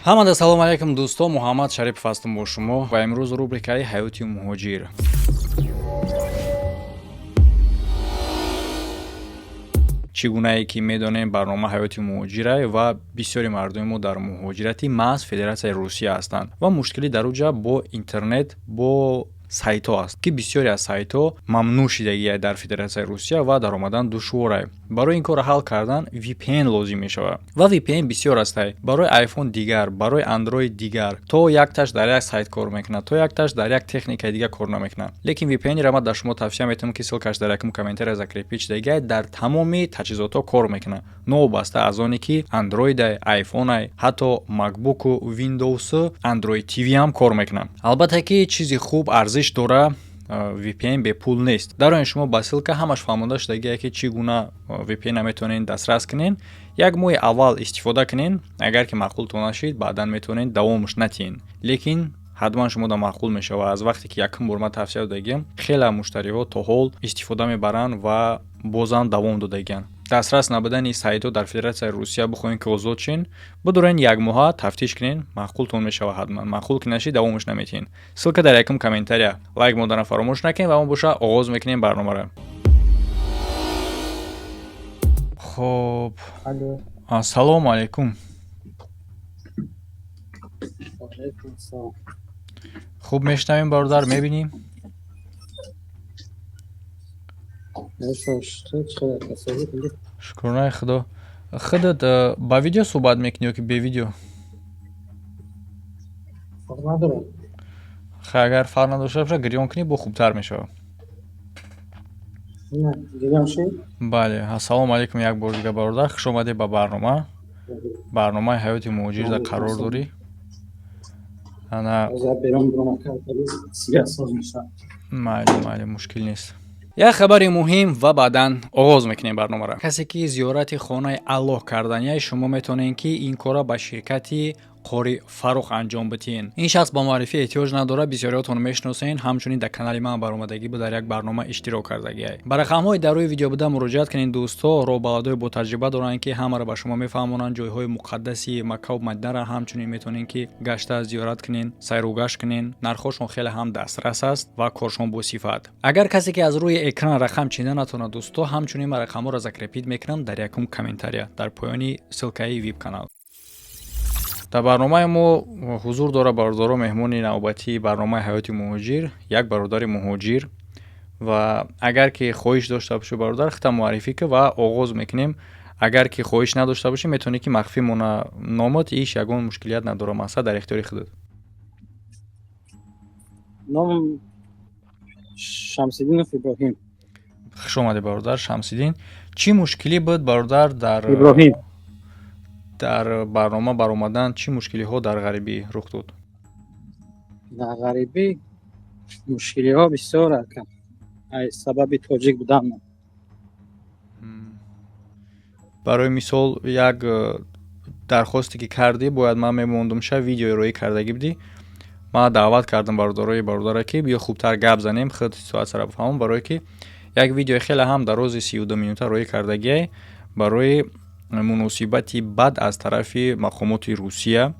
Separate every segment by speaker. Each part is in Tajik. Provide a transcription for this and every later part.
Speaker 1: Ҳамада салому алайкум, дӯсто. Муҳаммад Шарипов ҳастам бо шумо ва имрӯз рубрикаи «Ҳаёти муҳоҷир». Чӣ гунае ки медонем, барнома «Ҳаёти муҳоҷира» ва бисёри мардуми мо дар муҳоҷирати маҳз Федератсияи Русия ҳастанд ва мушкилӣ дар уҷа бо интернет, бо сайтҳо аст, ки бисёре аз сайтҳо мамнӯъ шидагия дар Федератсияи Русия ва даромадан душворае. Барои ин корро ҳал кардан VPN лозим мешавад ва VPN бисёр астае: барои iPhone дигар, барои Android дигар, то якташ дар як сайт кор мекунад, то якташ дар як техникаи дигар кор намекунад. Лекин VPN-ро ман дар шумо тавсия метавонам, ки ссылка ш дар якум комментария закрепить шидагия, дар тамоми таҷҳизотҳо кор мекунад, новобаста аз оне ки Android-ай, iPhone-ай, ҳатто MacBook-у, Windows, Android TV ҳам кор мекунад. Албатта ки чизи хуб арзиш дора, VPN бепул нест. Дар оин шумо ба ссылка ҳамаш фаҳмонда шудагие, ки чӣ гуна VPN метавонед дастрас кунед. Як моҳи аввал истифода кунед, агар ки маъқултон нашид, баъдан метавонед давомаш натиҳед, лекин ҳатман шумода маъқул мешавад. Аз вақте ки якум бор ман тавсия додагиям, хеле муштариҳо то ҳол истифода мебаранд ва бозам давом додагианд. Дастрас набудани сайтҳо дар Федератсияи Русия, бихоҳем ки озод шен, бидорен як моҳа тафтиш кунен, маъқултон мешавад ҳатман. Маъқул ки нашид, давомаш наметиҳен. Ссылка дар якум комментария, лайк монданро фаромӯш накунед ва мо боша оғоз мекунем барномаро. Хоб, ассалому алайкум. Хуб мешунавем, бародар, мебинӣ? Шукронаи Худо. Худат ба видео суҳбат мекунӣ ё ки бе видео? Хай, агар фарқ надошта бошад, гирён кунӣ, бо хубтар мешавад. Бале. Ассалому алайкум як бор дига, бародар, хуш омадед ба барнома. Барномаи «Ҳаёти муҳоҷирда» қарор дорӣ. Ана, майли, майли, мушкил нест. Як хабари муҳим ва баъдан оғоз мекунем барномаро. Касе ки зиёрати хонаи Аллоҳ карданияй, шумо метавонед, ки ин корро ба ширкати Қори Фаррух анҷом бидиҳед. Ин шахс ба муаррифӣ эҳтиёҷ надорад, бисёриҳотон мешиносед. Ҳамчунин дар канали ман баромадагӣ бу, дар як барнома иштирок кардагиай. Ба рақамҳои дар рӯи видео буда муроҷиат кунед, дӯстҳо. Роҳбаладои ботаҷриба доранд, ки ҳамаро ба шумо мефаҳмонанд. Ҷойҳои муқаддаси Маккаву Мадинаро ҳамчунин метавонед, ки гашта зиёрат кунед, сайругашт кунед. Нархҳошон хеле ҳам дастрас аст ва коршон босифат. Агар касе ки аз рӯи экран рақам чида натавонад, дӯстҳо, ҳамчунин ман рақамҳоро закрепить мекунам дар якум комментария, дар поёни ссылка и вип канал. Дар барномаи мо ҳузур дорад, бародаро, меҳмони навбатии барномаи «Ҳаёти муҳоҷир», як бародари муҳоҷир. Ва агар ки хоҳиш дошта бошӣ, бародар, худта муаррифӣ кун ва оғоз мекунем. Агар ки хоҳиш надошта бошӣ, метавонӣ, ки махфӣ мона номот, иш ягон мушкилият надорад, мақсад дар ихтиёри худат.
Speaker 2: Номам Шамсиддинов Иброҳим.
Speaker 1: Хуш омадӣ, бародар Шамсиддин. Чӣ мушкилӣ буд, бародар, дар
Speaker 2: Иброҳим.
Speaker 1: Дар барнома баромадан чӣ мушкилиҳо дар ғарибӣ рух дод?
Speaker 2: Дар ғарибӣ мушкилиҳо бисёр, аз сабаби тоҷик будан.
Speaker 1: Барои мисол, як дархосте ки кардӣ, бояд ман мемондумша, видеои роӣ кардагӣ будӣ. Ман даъват кардам бародарои бародара, ки биё, хубтар гап занем, худ ситуатсияро бифаҳмам, барое ки як видеои хеле ҳам дарози 32 минута роӣ кардагиай барои муносибати бад аз тарафи мақомоти Русия.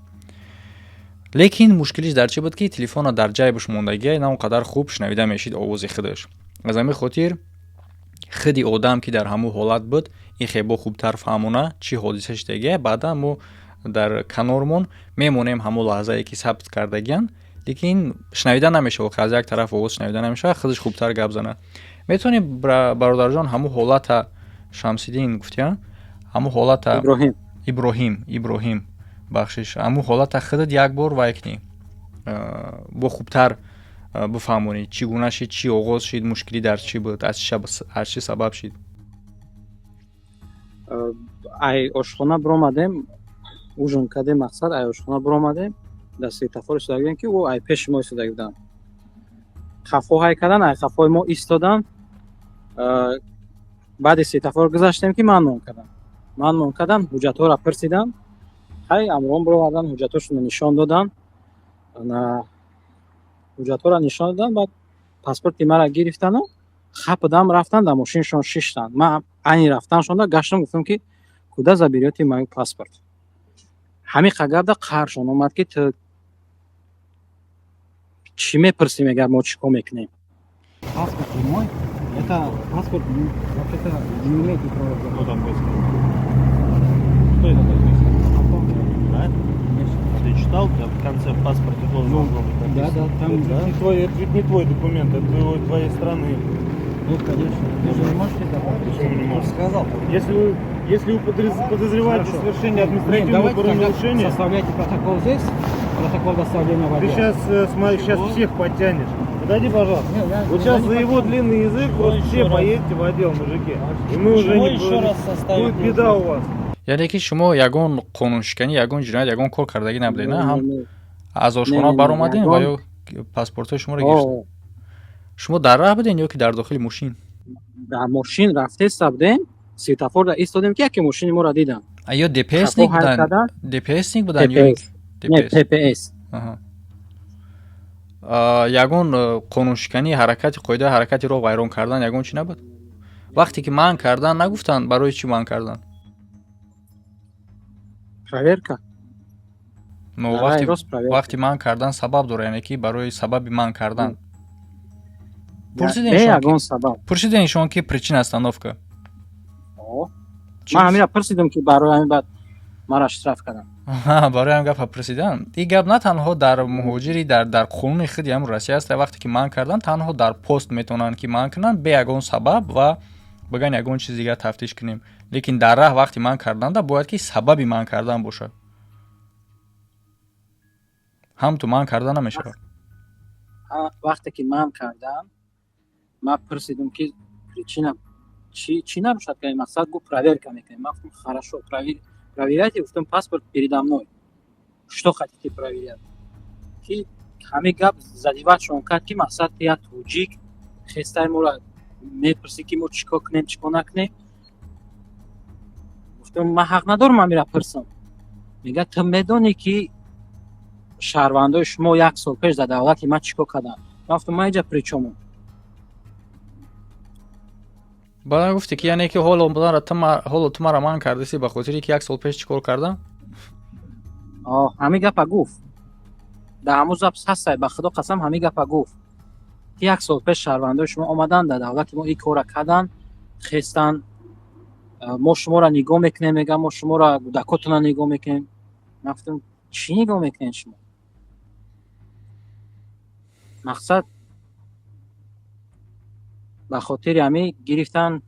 Speaker 1: Лекин мушкилиш дар чӣ буд, ки телефона дар ҷайбаш мондагиай, на он қадар хуб шунавида мешид овози худаш. Аз ҳамин хотир худи одам, ки дар ҳамун ҳолат буд, ин хебо хубтар фаҳмона, чӣ ҳодиса шидагия. Баъдан мо дар канормон мемонем ҳамон лаҳзае, ки сабт кардагиянд, лекин шунавида намешавад, аз як тараф овоз шунавида намешавад. Худаш хубтар гап занад. Метавонӣ, бародарҷон, ҳамун ҳолата, Шамсиддин гуфтия, ҳамун ҳолата?
Speaker 2: Иброҳим.
Speaker 1: Иброҳим, Иброҳим, бахшиш. Ҳамун ҳолата худат як бор вай кунӣ, бо хубтар бифаҳмонӣ, чӣ гуна шид, чӣ оғоз шид, мушкилӣ дар чӣ буд, аз чӣ сабаб шид?
Speaker 2: Ай ошхона биромадем, ужин кардем, мақсад, ай ошхона биромадем, дар светофор истода будем, ки ӯ ай пеши мо истода буданд, хафо ҳай кардан, ай хафои мо истодан. Баъди светофор гузаштем, ки ман нон кардам, ман нон кардам, ҳуҷҷатҳоро пурсидам. Хай, амрон бировардан, ҳуҷҷатҳошонро нишон додан, ҳуҷҷатҳоро нишон додан. Баъд паспорти маро гирифтану хапидам, рафтан, дар мошинашон шиштанд. Ман айни рафтаншонда гаштам, гуфтам, ки: «Куда заберёте мой паспорт?» Ҳамин гапда қаршон омад, ки ту чӣ мепурсӣ, мегӯяд, мо чӣ кор мекунем?
Speaker 3: Паспорт же мой. Это паспорт, ну, вообще-то не имеете права.
Speaker 4: Кто такой сказал? Кто это такой сказал? Да?
Speaker 3: Конечно.
Speaker 4: Ты читал, там в конце в паспорте должен
Speaker 3: Ну,
Speaker 4: был быть
Speaker 3: да,
Speaker 4: написано.
Speaker 3: да, там-
Speaker 4: Это ведь не твой, это ведь не твой документ, это твоей страны.
Speaker 3: Ну, конечно. Вы же не можете давать.
Speaker 4: Почему не можешь?
Speaker 3: Сказал.
Speaker 4: Если вы подозреваете
Speaker 3: Хорошо.
Speaker 4: совершение
Speaker 3: Нет,
Speaker 4: административного
Speaker 3: давайте тогда
Speaker 4: правонарушения,
Speaker 3: составляйте протокол здесь, протокол доставления в
Speaker 4: ты
Speaker 3: отдел.
Speaker 4: сейчас, смотри, сейчас всех подтянешь. Подойди, пожалуйста.
Speaker 3: Не,
Speaker 4: Вот
Speaker 3: я
Speaker 4: сейчас
Speaker 3: не
Speaker 4: за его
Speaker 3: подтяну.
Speaker 4: длинный язык просто все поедете в отдел, мужики. И мы уже
Speaker 5: Чего
Speaker 4: не
Speaker 5: еще раз составить
Speaker 4: Будет
Speaker 5: нужно?
Speaker 4: беда у вас.
Speaker 1: Яъне ки шумо ягон қонуншиканӣ, ягон ҷиноят, ягон кор кардагӣ набудед, на? Ҳам
Speaker 2: Не,
Speaker 1: аз
Speaker 2: не,
Speaker 1: ошхона
Speaker 2: не,
Speaker 1: баромадем ва
Speaker 2: ягон-
Speaker 1: ё паспортҳои шуморо гирифтанд?
Speaker 2: О,
Speaker 1: Шумо дар раҳ будем ё ки дар дохили мошин?
Speaker 2: Дар мошин рафтеста будем, светофорда истодем, ки яке мошини моро дидам.
Speaker 1: А ё ДПСник
Speaker 2: Қафо ҳай
Speaker 1: буданд?
Speaker 2: кардан.
Speaker 1: ДПСник буданд ё
Speaker 2: ППС. Не,
Speaker 1: ДПС?
Speaker 2: ППС.
Speaker 1: Аҳа. А, ягон қонуншиканӣ, ҳаракати, қоидаи ҳаракати роҳ вайрон кардан, ягон чӣ набуд? Вақте ки манъ кардан, нагуфтанд, барои чӣ манъ кардан?
Speaker 2: Проверка.
Speaker 1: Но
Speaker 2: Дар
Speaker 1: вақти
Speaker 2: рост проверка.
Speaker 1: Вақти манъ кардан сабаб дора, яъне ки барои сабаби манъ кардан
Speaker 2: Бе
Speaker 1: пурсидем
Speaker 2: ягон сабаб.
Speaker 1: Пурсидем шумо ки причина остановка?
Speaker 2: О,
Speaker 1: Чӣ?
Speaker 2: ман ҳамира пурсидам, ки барои ҳамин баъд маро штраф кардам.
Speaker 1: Ҳа, барои ҳам гапа пурсидан. Ин гап на танҳо дар муҳоҷири, дар қонуни худи ҳамн Россия аст. Вақте ки манъ кардан, танҳо дар пост метавонанд ки манъ кунанд бе ягон сабаб ва бигӯянд, ягон чиз дигар тафтиш кунем, лекин дар раҳ вақти манъ карданда бояд ки сабаби манъ кардан бошад. Ҳам ту манъ карда намешавад.
Speaker 2: Вақте ки манъ кардам, ман пурсидам, ки причина чӣ, чӣ набошад, ки мақсад. Гуфт, проверка мекунем. Ман гуфтам, хорошо, проверяйте, гуфтам, паспорт передо мной, что хотите проверять? Ки ҳамин гап задевать-шон кард, ки мақсад, як тоҷик хестай моро мепурсӣ, ки мо чӣ кор кунем, чӣ кор накунем. Гуфтам, ман ҳақ надорам ҳамира пурсам. Мегӯяд, ту медонӣ, ки шаҳрвандои шумо як сол пеш дар давлати ман чӣ кор карданд? Ман гуфтам, ман инҷа при чёмам?
Speaker 1: Баъдан гуфте, ки яъне ки ҳоло ту маро манъ кардаси ба хотире ки як сол пеш чӣ кор кардам?
Speaker 2: Ҳамин гапа гуфт. Дар ҳамун запись ҳастай, ба Худо қасам, ҳамин гапа гуфт, ки як сол пеш шаҳрвандои шумо омаданд, дар давлати мо ин корра карданд, хестанд, мо шуморо нигоҳ мекунем, мегӯям, мо шуморо, кӯдакотонро нигоҳ мекунем. Ман гуфтам, чӣ нигоҳ мекунед шумо? Мақсад, ба хотири ҳамин гирифтан,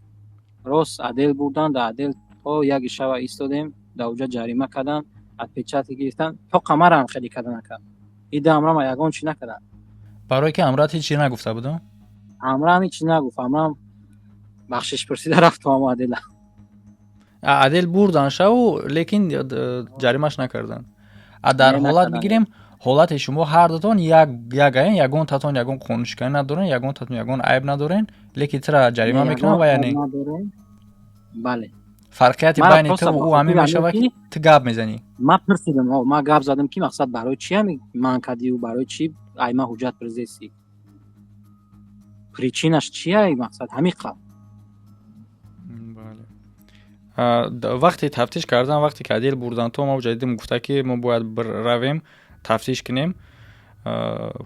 Speaker 2: рост отдел бурдан. Дар отдел то яки шава истодем. Дар уҷа ҷарима кардан, отпечатки гирифтан, то қамарам хеле карда накард. Ида амрама ягон чӣ накарданд.
Speaker 1: Барое ки амрат ҳеҷ чиз нагуфта будам?
Speaker 2: Амрам ҳеҷ нагуфт. Амрам бахшиш пурсида рафт то ҳамо отдела.
Speaker 1: Отдел бурдан шаву, лекин ҷаримаш накарданд. А дар ҳолат бигирем, ҳолати шумо ҳар дутон як ягаен, ягон татон ягон қонуншиканӣ надорен, ягон татон ягон айб надорен, лекин тира ҷарима мекунанд ва яъне
Speaker 2: Бале.
Speaker 1: Фарқияти байни ту ӯ ҳамин мешавад, ки ту гап мезанӣ.
Speaker 2: Ман пурсидам, ман гап задам, ки мақсад, барои чи ҳами манъ кардию, барои чи ай ман ҳуҷҷат пурсидеси, причинаш чия, мақсад, ҳамин қабл.
Speaker 1: Вақте тафтиш кардан, вақте ки отдел бурдан, то мо ҷадидим гуфта, ки мо бояд равем, тафтиш кунем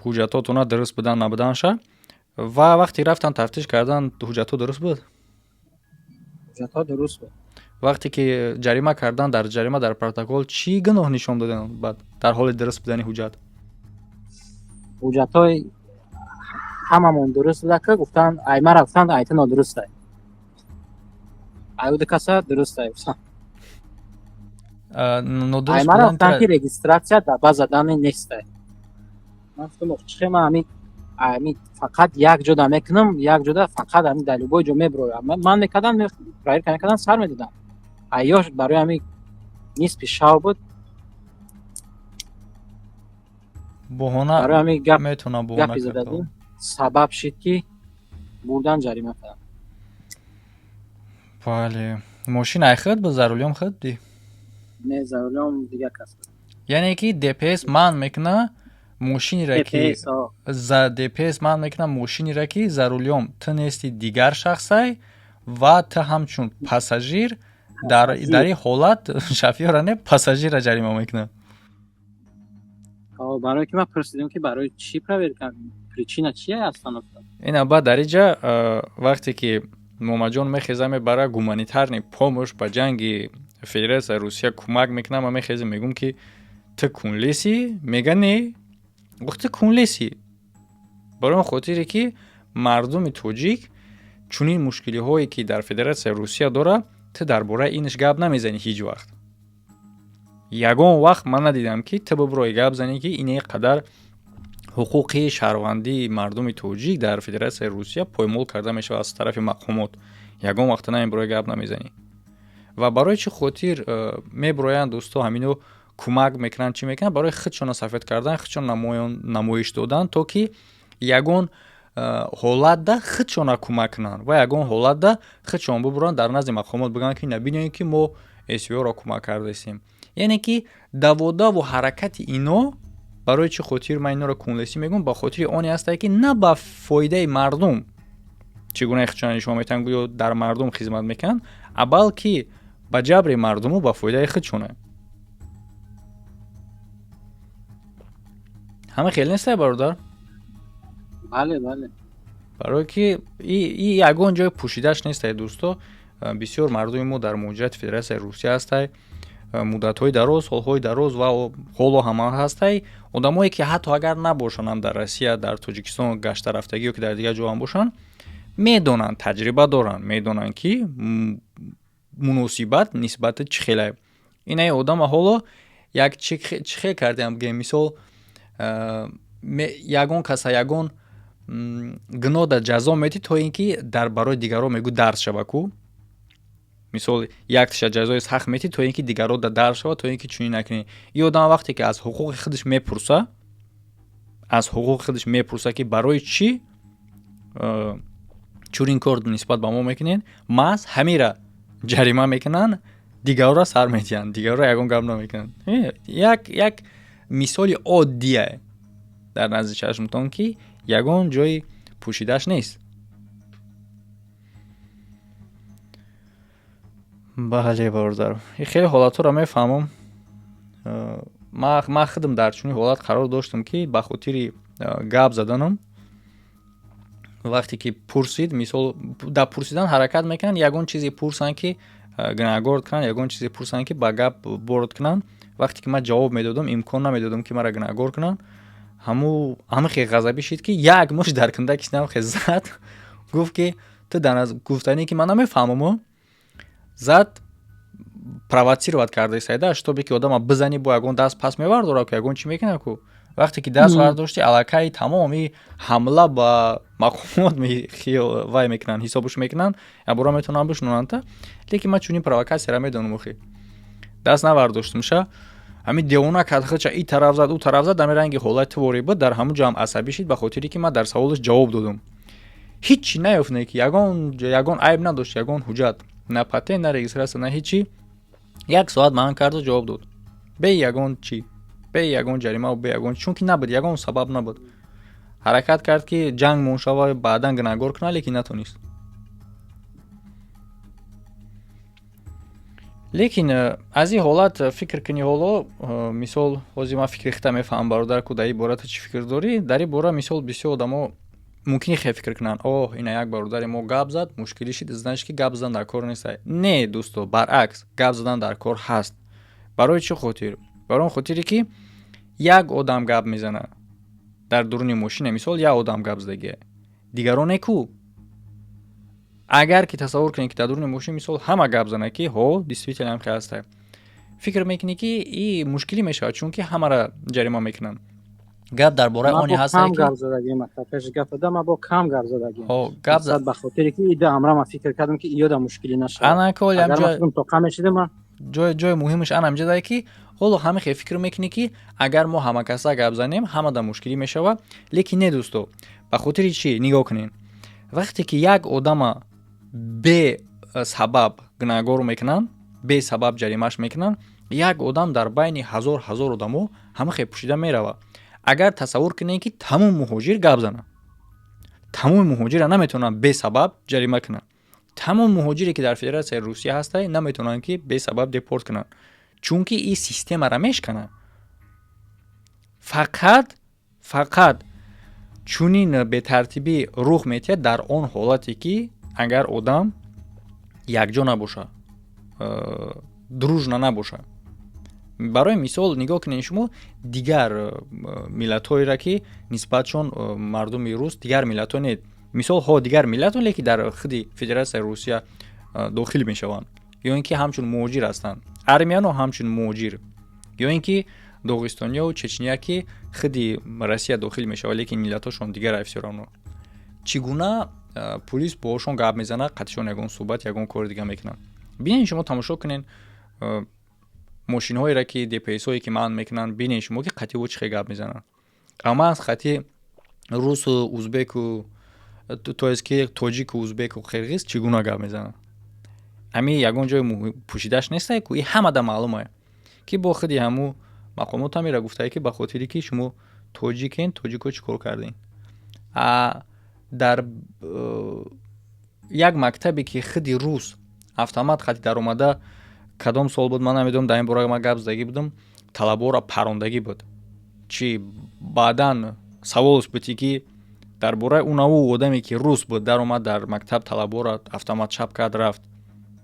Speaker 1: ҳуҷҷатотона дуруст будан набуданша, ва вақте рафтан, тафтиш кардан, ҳуҷҷатҳо дуруст буд?
Speaker 2: Ҳуҷҷатҳо дуруст буд.
Speaker 1: Вақте ки ҷарима кардан, дар ҷарима, дар протокол чӣ гуноҳ нишон доданд баъд дар ҳоли дуруст будани ҳуҷҷат?
Speaker 2: Ҳуҷҷатҳои ҳамамон дуруст буда, ки гуфтанд, ай мара гуфтанд, ай ту нодурустай, ай уду каса дурустай гуфтанд. Ай мара гуфтанд, ки регистрация дар база данных нестай. Ман гуфтам, чихе, ман ами фақат як ҷода мекунам, як ҷода фақат, ами дар любой ҷо меброям. Ман мекардам, проверка мекардам, сар медодам. Айёш барои ами нисфи шав буд.
Speaker 1: Боҳона.
Speaker 2: Барои ҳамин гап
Speaker 1: метавонам боҳона
Speaker 2: гапи задагӣ сабаб шид, ки бурдан, ҷарима кардам.
Speaker 1: Бале, мошин ай худ буд, за рулём худ будӣ?
Speaker 2: Не, за рулём дигар кас буд.
Speaker 1: Яъне ки ДПС манъ мекуна мошинеро ки за ДПС манъ мекуна мошинеро, ки за рулём ту нести, дигар шахсай, ва ту ҳамчун пассажир Дар ин ҳолат шофёра не, пассажира ҷарима мекунад.
Speaker 2: Барое ки ман пурсидем, ки барои чӣ проверка, причина чия остановка.
Speaker 1: Ина баъд дар инҷа, вақте ки Момаҷон мехеза, мебара гуманитарный помощь, ба ҷанги Федератсияи Русия кӯмак мекунам, ман мехезем, мегӯм, ки ту кунлесӣ? Мега: не. Гуфт: ту кунлесӣ. Барои он хотире ки мардуми тоҷик чунин мушкилиҳое ки дар Федератсияи Русия дорад, ту дар бораи инаш гап намезанӣ. Ҳеҷ вақт, ягон вақт ман надидам, ки ту биброи гап занӣ, ки ине қадар ҳуқуқи шаҳрвандии мардуми тоҷик дар Федератсияи Русия поймол карда мешавад аз тарафи мақомот. Ягон вақта намеброи, гап намезанӣ. Ва барои чӣ хотир меброянд, дӯсто, ҳамино кӯмак мекунанд, чӣ мекунанд? Барои худшона сафед кардан, худшон намоиш додан, то ки ягон ҳолатда худшона кӯмак кунанд ва ягон ҳолатда худшон бубуранд, дар назди мақомот бигӯянд, ки набинед, ки мо СВО-ро кӯмак кардаистем. Яъне ки даводаву ҳаракати ино, барои чӣ хотир ман инора кунлесӣ мегӯям? Ба хотири оне ҳастае, ки на ба фоидаи мардум, чӣ гуна худшона нишон метиҳанд, гӯё дар мардум хизмат мекунанд, а балки ба ҷабри мардуму ба фоидаи худшона. Ҳама хеле нестай, бародар?
Speaker 2: Бале, бале.
Speaker 1: Барое ки и ягон ҷои пӯшидаш нестай, дӯсто. Бисёр мардуми мо дар муҳоҷирати Федератсияи Русия ҳастай муддатҳои дароз, солҳои дароз, ва ҳоло ҳама ҳастай одамое, ки ҳатто агар набошанд ҳам дар Россия, дар Тоҷикистон гашта рафтагӣ ё ки дар дигар ҷо ҳам бошанд, медонанд, таҷриба доранд, медонанд, ки муносибат нисбати чӣ хеле инаи одама. Ҳоло як чӣ хел кардем, бигем, мисол, ягон каса ягон гуноҳ дар ҷазо медиҳ, то ин ки дар барои дигарон мегӯ дарс шава ку. Мисол, якташа ҷазои сахт метиҳ, то ин ки дигарро да дарс шава, то ин ки чунин накунӣ. И одам вақте ки аз ҳуқуқи худаш мепурса, аз ҳуқуқи худаш мепурса, ки барои чӣ чунин кор нисбат ба мо мекунед, маҳз ҳамира ҷарима мекунанд, дигарро сар медиҳанд, дигарро ягон гап намекунанд. Як мисоли оддие дар назди чашмтон, ки ягон ҷои пӯшидаш нест. Бале, бародар, хеле ҳолатҳоро мефаҳмам. Ман худам дар чунин ҳолат қарор доштам, ки ба хотири гап заданам, вақте ки пурсид, мисол, дар пурсидан ҳаракат мекунанд, ягон чизе пурсанд, ки гунаҳгор кунанд, ягон чизе пурсанд, ки ба гап борд кунанд. Вақте ки ман ҷавоб медодам, имкон намедодам, ки маро гунаҳгор кунанд. Ҳамун хел ғазабӣ шид, ки як муш дар кундаки синам хел зад, гуфт, ки ту дар гуфтанӣ, ки ман намефаҳмамо, зад, провоцировать карда сайда, шитобе ки одама бизанӣ, бо ягон даст пас мевардора ку, ягон чӣ мекунад ку. Вақте ки даст вардошти, аллакай тамоми ҳамла ба мақомот вай мекунанд, ҳисобш мекунанд, ябора метавонанд бишунонанд. Лекин ман чунин провокатсияра медонам, охи даст навардоштумша. Ҳамин девона кард худша, и тараф зад, ӯ тараф зад, ҳамин ранги ҳолати творӣ буд. Дар ҳамун ҷо ҳам асабӣ шид, ба хотире ки ман дар саволаш ҷавоб додум. Ҳичи наёфтне, ки ягон айб надошт, ягон ҳуҷҷат, на патент, на регистрация, на ҳичи. Як соат маҳан карду ҷавоб дод, бе ягон чӣ, бе ягон ҷаримаву бе ягон, чунки набуд, ягон сабаб набуд. Ҳаракат кард, ки ҷанг мон шава, баъдан гунаҳгор кунад, лекин натонист. Лекин аз ин ҳолат фикр кунӣ, ҳоло, мисол, ҳозир ман фикри хита мефаҳмам, бародар, ку дар ин бора ту чӣ фикр дорӣ? Дар ин бора, мисол, бисёр одамо мумкин хел фикр кунанд: оҳ, ина як бародари мо гап зад, мушкилӣ шид, значит, ки гап задан дар кор нест. Не, дӯсто, баръакс, гап задан дар кор ҳаст. Барои чӣ хотир? Барои он хотире ки як одам гап мезанад дар дуруни мошина, мисол, як одам гап задагия, дигароне ку. Агар ки тасаввур кунед, ки дар дуруни мошин, мисол, ҳама гап занад, ки ҳо, действительно ҳам хел ҳаста, фикр мекунӣ, ки и мушкилӣ мешавад, чунки ҳамаро ҷарима мекунанд. Гап дар бораи оне ҳаст.
Speaker 2: Кам гап задагим, пеш гап дада, ман бо кам гап задагим
Speaker 1: гап
Speaker 2: ба хотире ки ида амра ман фикр кардам, ки иёда мушкилӣ нашавад.
Speaker 1: Ана коли
Speaker 2: ҳамҷо тоқа мешидам ман.
Speaker 1: Ҷои муҳимаш ана ҳамҷа дае, ки ҳоло ҳама хел фикр мекунӣ, ки агар мо ҳамакаса гап занем, ҳамада мушкилӣ мешавад. Лекин не, дӯсто, ба хотири чӣ? Нигоҳ кунед, вақте ки як одама бе сабаб гунаҳгор мекунанд, бесабаб ҷаримаш мекунанд, як одам дар байни ҳазор ҳазор одамо ҳама хел пӯшида меравад. Агар тасаввур кунед, ки тамом муҳоҷир гап занад, тамоми муҳоҷирра наметавонанд бесабаб ҷарима кунанд. Тамом муҳоҷире, ки дар Федератсияи Русия ҳастай, наметавонанд, ки бесабаб депорт кунанд, чунки ин системаро мешканад. Фақат чунин бетартибӣ рух метиҳад дар он ҳолате, ки агар одам якҷо набошад, дружно набошад. Барои мисол, нигоҳ кунед шумо дигар миллатҳоеро, ки нисбатшон мардуми рус дигар миллатҳо не, мисол ҳо, дигар миллатҳо, лекин дар худи Федератсияи Русия дохил мешаванд ё ин ки ҳамчун муҳоҷир ҳастанд, армяно ҳамчун муҳоҷир, ё ин ки доғистониёу чечния, ки худи Россия дохил мешавад, лекин миллатҳошон дигар, всё равно чӣ гуна пулис боҳошон гап мезанад, қатишон ягон суҳбат, ягон кори дига мекунанд. Бинед шумо, тамошо кунед мошинҳоеро, ки ДПСҳое, ки манъ мекунанд, бинед шумо, ки қатъи ӯ чӣ хел гап мезананд. Амма аз қатъи русу узбеку, то есть ки тоҷику, узбеку, қирғиз чӣ гуна гап мезананд? Ами ягон ҷои пӯшидаш нестае ку, и ҳамада маълумае, ки бо худи ҳаму мақомот ҳамира гуфтае, ки ба хотире ки шумо тоҷикен, тоҷико чӣ кор кардем? А дар як мактабе, ки худи рус автомат хати даромада, кадом сол буд, ман намедонам, дар ин бора ман гап задагӣ будам, талабаҳоро парондагӣ буд. Чӣ баъдан саволш буд, ки дар бораи унаву одаме, ки рус буд, даромад дар мактаб, талабаҳоро автомат чап кард, рафт.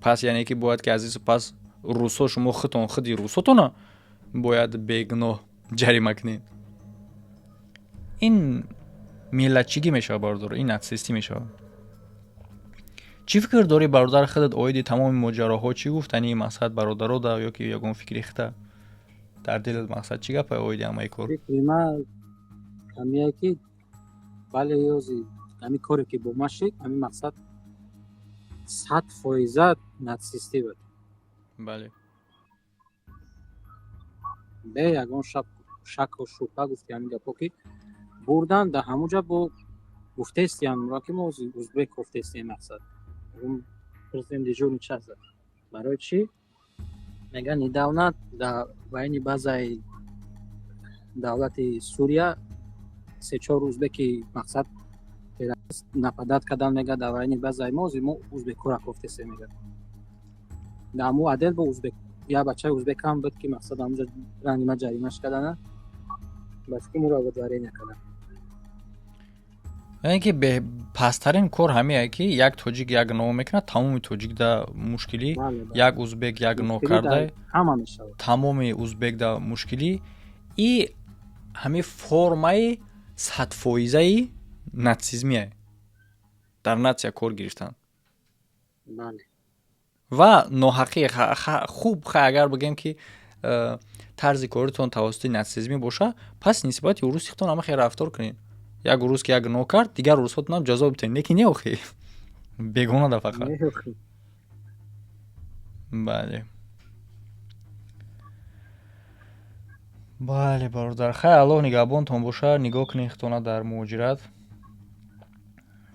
Speaker 1: Пас яъне ки бояд ки азизу пас русҳо, шумо худтон, худи русотона бояд бегуноҳ ҷарима кунед. Ин миллатчигӣ мешавад, бародар, ин натсистӣ мешавад. Чӣ фикр дорӣ, бародар, худат оиди тамоми моҷароҳо? Чӣ гуфтани, мақсад, бародаро да ё ки ягон фикри хита дар дилат, мақсад, чӣ гапа оиди ҳамаи кор?
Speaker 2: Фикри ман ҳамие, ки бале, ёзи ҳамин коре, ки бо ма шид, ҳамин мақсад 100% натсистӣ буд. Бе ягон шаку шубҳа гуфти ҳамин гапҳо, ки бурдан дар ҳамун ҷа бо гуфтестиям, ки мо узбек гуфтестием, мақсад пурсем дежурный часть, барои чӣ мега, недавно дар военный базаи давлати Сурия се-чор узбеки, мақсад, террорист нападать кардан, мега, дар военный базаи мо, мо узбекҳоро кофтесем, мега. Дар ҳамун отдел бо узбек, як бачаи узбекам буд, ки, мақсад, ҳамунҷа ранги ма ҷаримаш кардана, ба фикр моро выдворение кардан.
Speaker 1: Яъне ки пасттарин кор ҳамие, ки як тоҷик як гуноҳ мекунад, тамоми тоҷик да мушкилӣ, як узбек як гуноҳ карда,
Speaker 2: ҳама мешавад.
Speaker 1: Тамоми узбек да мушкилӣ. И ҳамин формаи 100-фоизаи натсизмие, дар натсия кор гирифтан ва ноҳақӣ. Хуб, агар бигӯем, ки тарзи коритон тавассути натсизмӣ боша, пас нисбати урусихтон ҳама хел рафтор кунед. Як урус ки як гуноҳ кард, дигар урусҳотонам ҷазо битен. Не ки не, охи, бегона да фақат. Бале, бародар, хай, Аллоҳ нигаҳбонтон боша. Нигоҳ кунед худтона дар муҳоҷират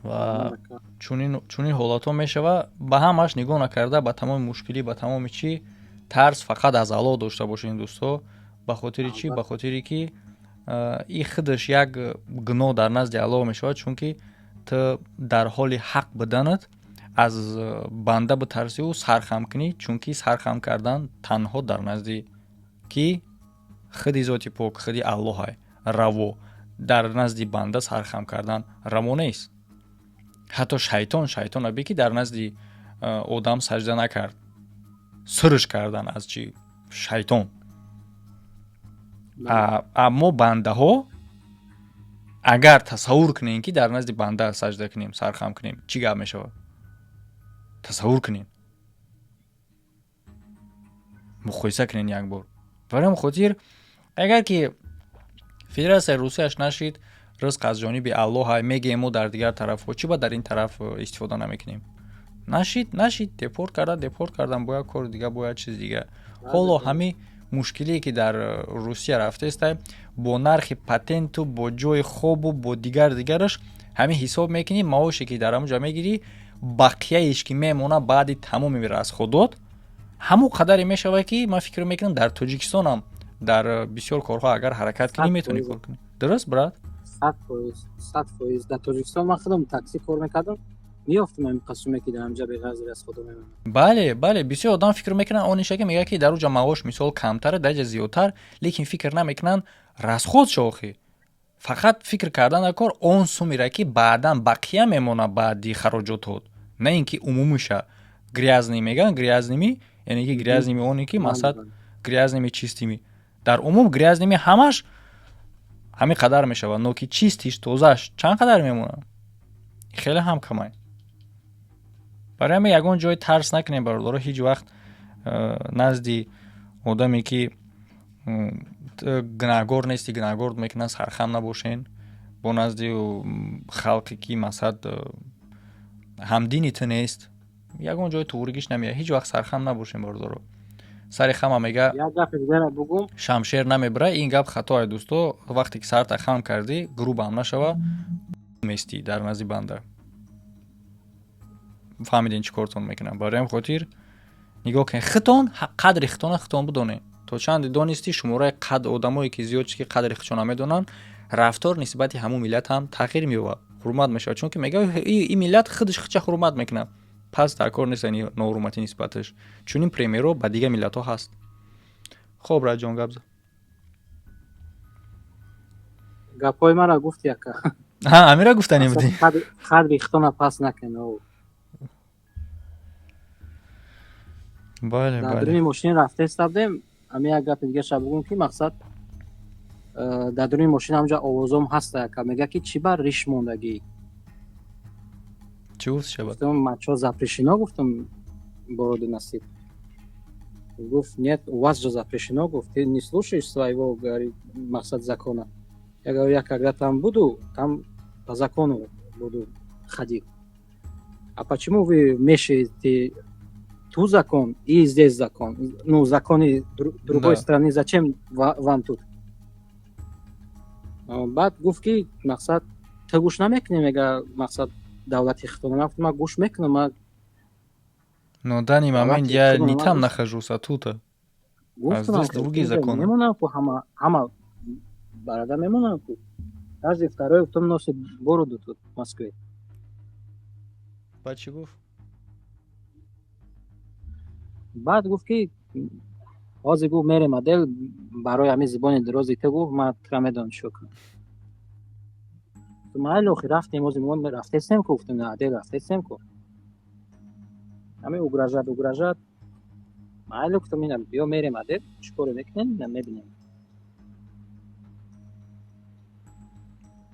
Speaker 1: ва чунин ҳолатҳо мешава. Ба ҳамаш нигоҳ накарда, ба тамоми мушкилӣ, ба тамоми чӣ, тарс фақат аз Аллоҳ дошта бошед, дӯстҳо. Ба хотири чӣ? Ба хотире ки и худаш як гуноҳ дар назди Аллоҳ мешавад, чунки ту дар ҳоли ҳақ буданат аз банда битарсиву сархам кунӣ, чунки сархам кардан танҳо дар назди ки худи зоти пок, худи Аллоҳай раво. Дар назди банда сархам кардан раво нест. Ҳатто шайтон, шайтон аби, ки дар назди одам саҷда накард, сирш кардан аз чи шайтон. Аммо бандаҳо, агар тасаввур кунем, ки дар назди банда саҷда кунем, сархам кунем, чӣ гап мешавад? Тасаввур кунем, муқоиса кунем як бор. Барои ҳамин хотир, агар ки Федератсияи Русияш нашид, ризқ аз ҷониби Аллоҳ мегӯем мо. Дар дигар тарафҳо чӣ ба дар ин тараф истифода намекунем? Нашид, нашид, депорт карда, депорт кардан, бояд кори дига, бояд чизи дига. Ҳоло ҳамин мушкилие, ки дар Русия рафтаестай, бо нархи патенту, бо ҷои хобу, бо дигар дигараш, ҳамин ҳисоб мекунӣ, маоше, ки дар ҳамон ҷо мегирӣ, бақияеш, ки мемонад баъди тамоми расходот, ҳамон қадаре мешавад, ки ман фикр мекунам, дар Тоҷикистонам дар бисёр корҳо агар ҳаракат кунӣ, метавонӣ кор кунӣ. Дуруст, брат?
Speaker 2: 100%, 100%. Дар Тоҷикистон ман худам такси кор мекардам. Меёфтам ҳамин қасуме ки дар ҳамҷа беғарзи расхода мемонад.
Speaker 1: Бале, бале, бисёр одам фикр мекунанд, он иша ки мегӯяд, ки дар уҷа маош мисол камтаре, дар ҷа зиёдтар, лекин фикр намекунанд расход шохи. Фақат фикр кардан дар кор он сумере, ки баъдан бақия мемонад баъди хароҷотот, на ин ки умумиша. Грязный мегӯянд, грязный ми, яъне ки грязный ми оне ки мақсад грязный ми, чистый ми. Дар умум грязный ми ҳамаш ҳамин қадар мешавад, но ки чистый ш, тозааш чанд қадар мемонад? Хеле ҳам камай. Барои ҳамин ягон ҷой тарс накунем, бародаро, ҳеҷ вақт назди одаме ки гунаҳгор нести, гунаҳгор мекунад, сархам набошен. Бо назди халқе ки мақсад ҳамдини ту нест, ягон ҷой туғригиш намеяд. Ҳеҷ вақт сархам набошем, бародаро. Сари хама мега
Speaker 2: Як гапи дигара бугум.
Speaker 1: шамшер намебира. Ин гап хатое, дӯсто. Вақте ки сарта хам кардӣ, грубам нашава, местӣ дар назди банда. Фаҳмидем, чӣ кортон мекунам. Барои ҳамин хотир нигоҳ кунед, хитон қадри хитона хитон бидонед. То чанде донистӣ, шумораи қад одамое ки зиёд ки қадри худшон намедонанд, рафтор нисбати ҳамун миллат ҳам тағйир меёбад, ҳурмат мешавад, чунки мега ин миллат худаш худша ҳурмат мекунад, пас дар кор нест ноҳурматӣ нисбаташ. Чунин пример ро ба дигар миллатҳо ҳаст. Хоб, раҷон, гап зад.
Speaker 2: Гапҳои мара гуфт яка.
Speaker 1: Ҳа, амира гуфтанӣ будӣ.
Speaker 2: Қадри хитона пас накун.
Speaker 1: Бале.
Speaker 2: Дар дуруни мошин рафтеста будем. Ами як гапи дигаша бугум, ки мақсад дар дуруни мошин ҳамҷа овозом ҳаста, яка мега, ки чӣ бар риш мондагӣ.
Speaker 1: Чӣ гуфт шабад?
Speaker 2: Гуфтам, мачо запрещено, гуфтам, бороду носить. Гуфт: «Нет, у вас же запрещено», гуфт, «ты не слушаешь своего, говорит, мақсад закона». Я говорю: «Я когда там буду, там по закону буду ходить. А почему вы мешаете ту закон и здесь закон? Ну, законы другой страны зачем вам тут?» Баъд гуфт, ки мақсад ту гӯш намекунӣ, мега, мақсад давлати хитона. Ман гуфтам, ман гӯш мекунам, ман
Speaker 1: Но данный момент
Speaker 2: давлати
Speaker 1: я
Speaker 2: худро
Speaker 1: не
Speaker 2: ман
Speaker 1: там
Speaker 2: гӯш
Speaker 1: нахожусь, а тут. А
Speaker 2: гуфтам,
Speaker 1: здесь другие законы.
Speaker 2: Мемонам ку, ҳама ҳама барада мемонам ку, каждый второй кто носит бороду тут, в Москве.
Speaker 1: Баъд чӣ гуфт?
Speaker 2: Баъд гуфт, ки ҳозир, гуфт, мерем отдел, барои ҳамин зибони дарози ту, гуфт, ман тура медонам чико кунам. Майли, охи рафтем, ҳозир мо рафтестем ку, гуфтем, на отдел рафтестем ку. Ҳамин угрожать, угрожать. Майли, гуфтам, ина биё, мерем отдел, чӣ коре мекунем, ина мебинем.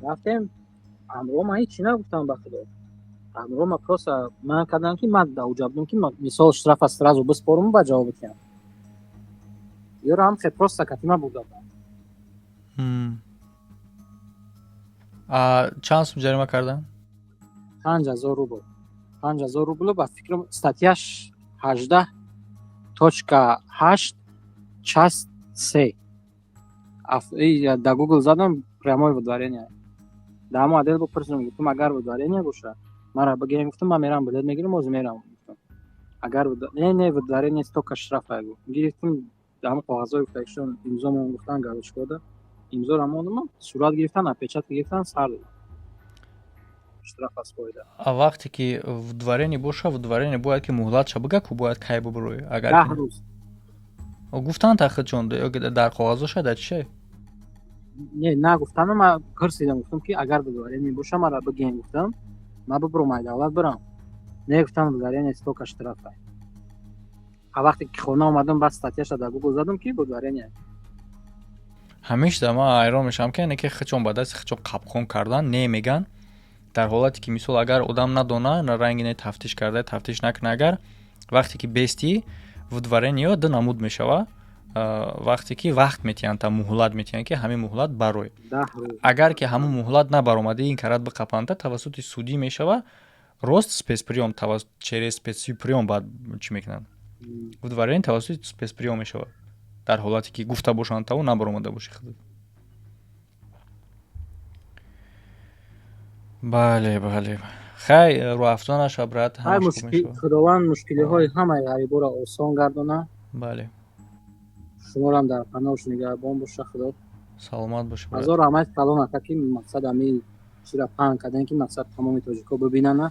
Speaker 2: Рафтем, ҳамроҳ ман ҳечи нагуфтам, ба худо. Ҳамроҳ ман просто ман кардам, ки ман дар уҷа будам, ки мисол штрафа сразу биспорум, ба ҷавоб бидиҳам. Ёро ҳам хе просто катима бурда.
Speaker 1: А чанд сум ҷарима кардан?
Speaker 2: 5000 рубл. 5000 рубл, ба фикрам, статья ш 18.8, часть се. Дар Гугл задам, прямое выдворение. Дар ҳамон отдел бипурсидам, гуфтам, агар выдворение боша, мара бигирем, гуфтам, ман мерам билет мегирам, ҳозир мерам, гуфтам. Агар не, не, выдворение столько штрафа, гуфт. Гирифтам, дар ҳамон коғазҳои гуфтагишон имзомон гуфтан, галочка да имзоро мондам, сурат гирифтан, отпечатка гирифтан, сар додам. Штраф аз фоида.
Speaker 1: А вақте ки выдворение боша, выдворение бояд ки муҳлатша бига ку, бояд кай бубурӯй, агар
Speaker 2: 10 рӯз.
Speaker 1: Гуфтан тахидшон дар коғазоша, дар чише?
Speaker 2: Не, нагуфтан, ман пурсидам, гуфтам, ки агар выдворение боша, мара бигем, гуфтам, ман бубурам, ай давлат бирам. Не, гуфтам, выдворение столько штрафа. А вақте ки хона омадам, баъд статья ша дар Гугл задам, ки выдворение.
Speaker 1: Ҳамешда ман ҳайрон мешавам, ки яне ки худшон ба дасти худшон қапқон кардан, не меган. Дар ҳолате ки мисол агар одам надона, ранги не тафтиш карда, тафтиш накуна, агар вақте ки бести выдворение ду намуд мешава. Вақте ки вақт метиҳанд, та муҳлат метиҳанд, ки ҳамин муҳлат барой.
Speaker 2: 10 рӯз.
Speaker 1: Агар ки ҳамун муҳлат набаромадӣ, ин карат биқапанда, тавассути судӣ мешава, рост спецприём, через спецприём баъд чӣ мекунанд. Выдворение тавассути спецприём мешавад, дар ҳолате ки гуфта бошанд таву набаромада бошӣ худат. Бале, бале, хай, рӯҳафзо наша, брат.
Speaker 2: Ҳар
Speaker 1: ҳамаш хуб мешавад.
Speaker 2: Худованд мушкилиҳои ҳамаи ғариборо осон гардона.
Speaker 1: Бале.
Speaker 2: Шуморам дар паноҳш нигаҳбон боша худо.
Speaker 1: Саломат бошӣ, брат.
Speaker 2: Ҳазор раҳмат калон, ака, ки мақсад ҳамин чира паҳн кардем, ки мақсад тамоми тоҷико бибинана.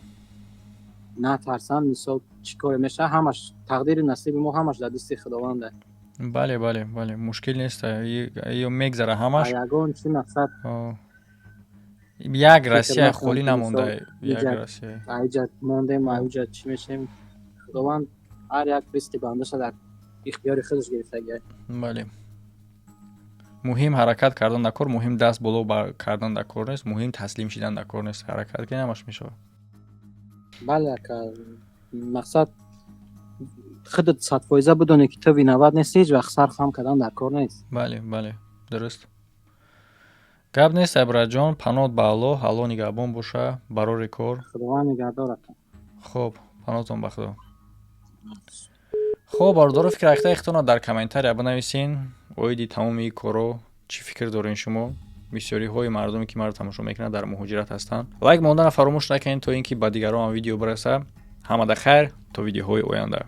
Speaker 2: Натарсанд, мисол, чӣ коре мешавад, ҳамаш тақдири насиби мо, ҳамаш дар дасти Худованда.
Speaker 1: Бале, мушкил нест, ё мегзара ҳамаш.
Speaker 2: Ягон чӣ мақсад.
Speaker 1: Як Россия холӣ намонда, як Россия.
Speaker 2: Аиҷа мондем, аиҷа чӣ мешем. Худованд ҳар як ризқи бандаша дар ихтиёри худаш гирифтагиа.
Speaker 1: Бале, муҳим ҳаракат кардан дар кор, муҳим даст боло кардан дар кор нест, муҳим таслим шидан дар кор нест. Ҳаракат кунӣ, ҳамаш мешавад.
Speaker 2: Бале, ака, мақсад, худат 100% бидонӣ, ки ту виноват нестӣ, ҳеҷ вақт сар хам кардан дар кор нест.
Speaker 1: Бале, дуруст, гап нест, абраҷон. Паноҳ ба Аллоҳ, Аллоҳ нигаҳбон боша, барори кор.
Speaker 2: Худованд нигаҳдор, ака.
Speaker 1: Хуб, паноҳтон ба Худо. Хуб, бародаро, фикр ахта дар комментария бинависен оиди тамоми корро, чӣ фикр дорен шумо. Бисёриҳои мардуме, ки маро тамошо мекунанд, дар муҳоҷират ҳастанд. Лайк мондана фаромӯш накунед, то ин ки ба дигарон видео бираса. Ҳамада хайр, то видеоҳои оянда.